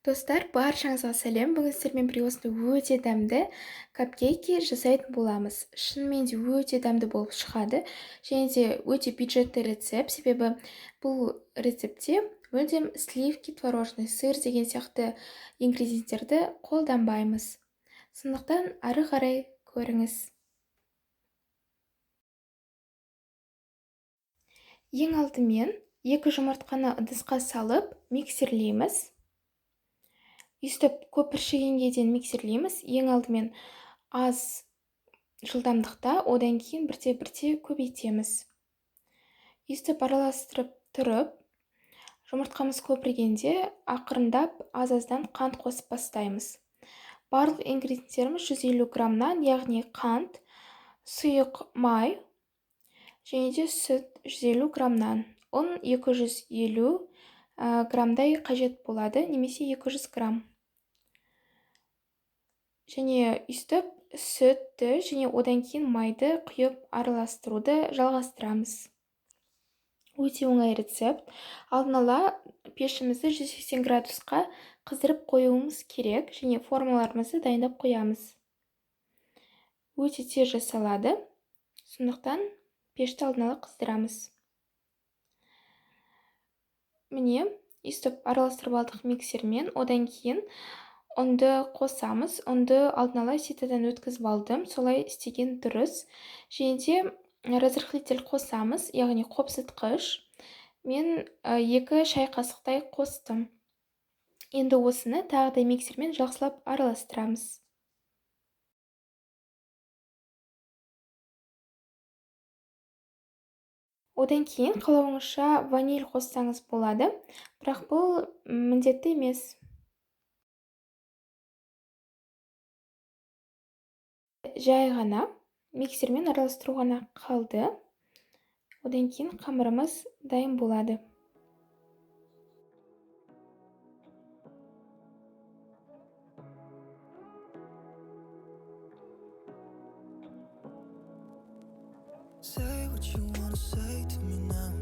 Достар, баршаңызға сәлем. Бүгін сіздермен бірге осындай өте дәмді капкейки жасайтын боламыз. Шынымен де өте дәмді болып шығады. Және де өте бюджетті рецепт, себебі бұл рецептте мүлдем сливки, творожный сыр деген сияқты ингредиенттерді қолданбаймыз. Сондықтан ары қарай көріңіз. Ең алдымен 2 жұмыртқаны ыдысқа салып миксерлейміз. Өйстіп көпіршігенге дейін миксерлейміз. Ең алдымен аз жылдамдықта, одан кейін бірте-бірте көбейтеміз. Өйстіп араластырып тұрып, жұмыртқамыз көпіргенде ақырындап аз-аздан қант қосып бастаймыз. Барлық ингредиенттеріміз 150 граммнан, яғни қант, сұйық май және де сүт 150 граммнан, ұн 250 граммдай қажет болады, немесе 200 грамм. Және өйстіп сүтті және одан кейін майды құйып араластыруды жалғастырамыз. Өте оңай рецепт. Алдын ала пешімізді 180 градусқа қыздырып қоюымыз керек және формаларымызды дайындап қоямыз. Өте тез жасалады, сондықтан пешті алдын ала қыздырамыз. Міне, өйстіп араластырып алдық миксермен. Одан кейін ұнды қосамыз. Ұнды алдын ала ситадан өткізіп алдым. Солай істеген дұрыс. Және де разрыхлитель қосамыз, яғни қопсытқыш. Мен 2 шай қасықтай қостым. Енді осыны тағы да миксермен жақсылап араластырамыз. Одан кейін қалауыңызша ваниль қоссаңыз болады, бірақ бұл міндетті емес. Жай ғана миксермен араластыру ғана қалды. Одан кейін қамырымыз дайын болады. Say what you wanna say to me now.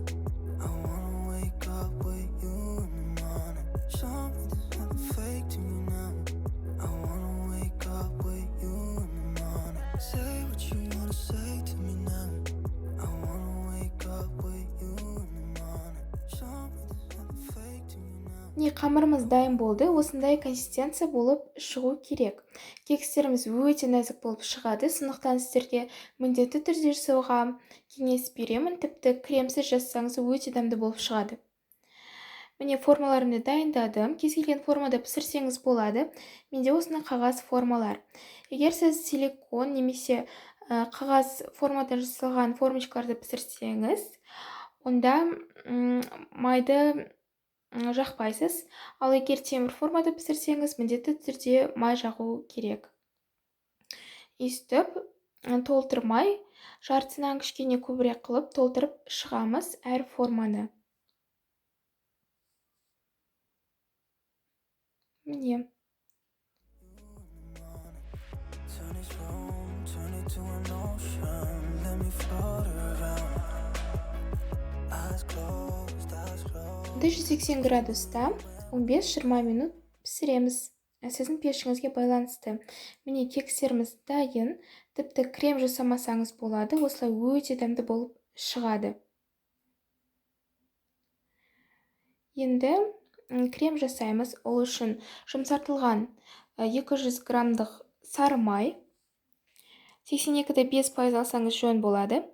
I wanna wake up with you in the morning. Show me there's nothing fake to you now. I wanna wake up with you in the morning. Say what you wanna say to me now. I wanna wake up with you in the morning. Show me there's nothing fake to you now. Міне, қамырымыз дайын болды. Осындай консистенция болып шығу керек. Кекстеріміз өте нәзік болып шығады, сондықтан сіздерге міндетті түрде жасауға кеңес беремін. Тіпті кремсіз жасасаңыз өте дәмді болып шығады. Міне, формаларымды дайындадым. Кез келген формада пісірсеңіз болады. Менде осындай қағаз формалар. Егер сіз силикон немесе қағаз формадан жасалған формочкаларды пісірсеңіз, онда майды жақпайсыз. Ал егер темір формада пісірсеңіз, міндетті түрде май жағу керек. Өйстіп толтырмай, жартысынан кішкене көбірек қылып толтырып шығамыз әр форманы. Міне. Turn this room, turn it to an ocean. Let me float around. Eyes closed, eyes closed. Енді 180 градуста 15-20 минут пісіреміз. Сіздің пешіңізге байланысты. Міне, кекстеріміз дайын. Тіпті крем жасамасаңыз болады. Осылай өте дәмді болып шығады. Енді крем жасаймыз. Ол үшін жұмсартылған 200 граммдық сары май. Сексен екі де бес пайыз алсаңыз жөн болады.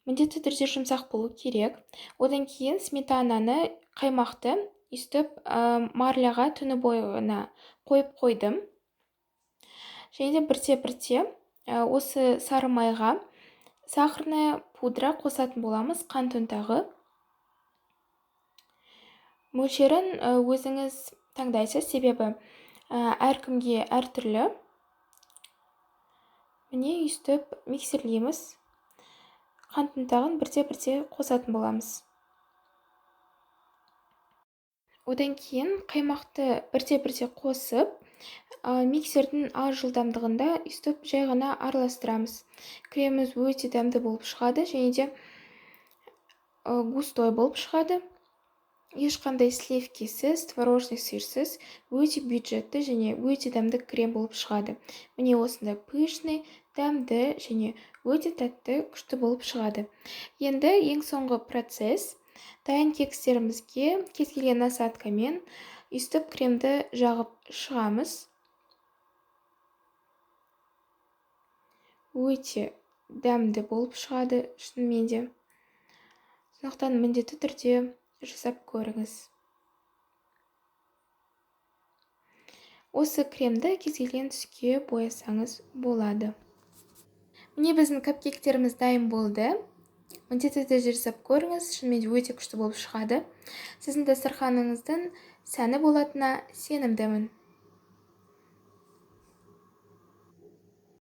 Міндетті түрде жұмсақ болу керек. Одан кейін сметананы, қаймақты өйстіп марляға түні бойына қойып қойдым. Және де бірте-бірте осы сары майға сахарная пудра қосатын боламыз, қант ұнтағы. Мөлшерін өзіңіз таңдайсыз, себебі әркімге әртүрлі. Міне, өйстіп миксерлейміз. Қант ұнтағын бірте-бірте қосатын боламыз. Одан кейін қаймақты бірте-бірте қосып, миксердің аз жылдамдығында өйстіп жай ғана араластырамыз. Креміміз өте дәмді болып шығады және де густой болып шығады. Ешқандай сливкисіз, творожный сырсыз, өте бюджетті және өте дәмді крем болып шығады. Міне осындай пышный, дәмді және өте тәтті, күшті болып шығады. Енді ең соңғы процесс. Дайын кекстерімізге кез келген насадкамен үстіп кремді жағып шығамыз. Өте дәмді болып шығады шынымен де. Сондықтан міндетті түрде жасап көріңіз. Осы кремді кез келген түске боясаңыз болады. Міне біздің капкейктеріміз дайын болды. Міндетті түрде жасап көріңіз, шынымен де өте күшті болып шығады. Сіздің дастарханыңыздың сәні болатынына сенімдімін.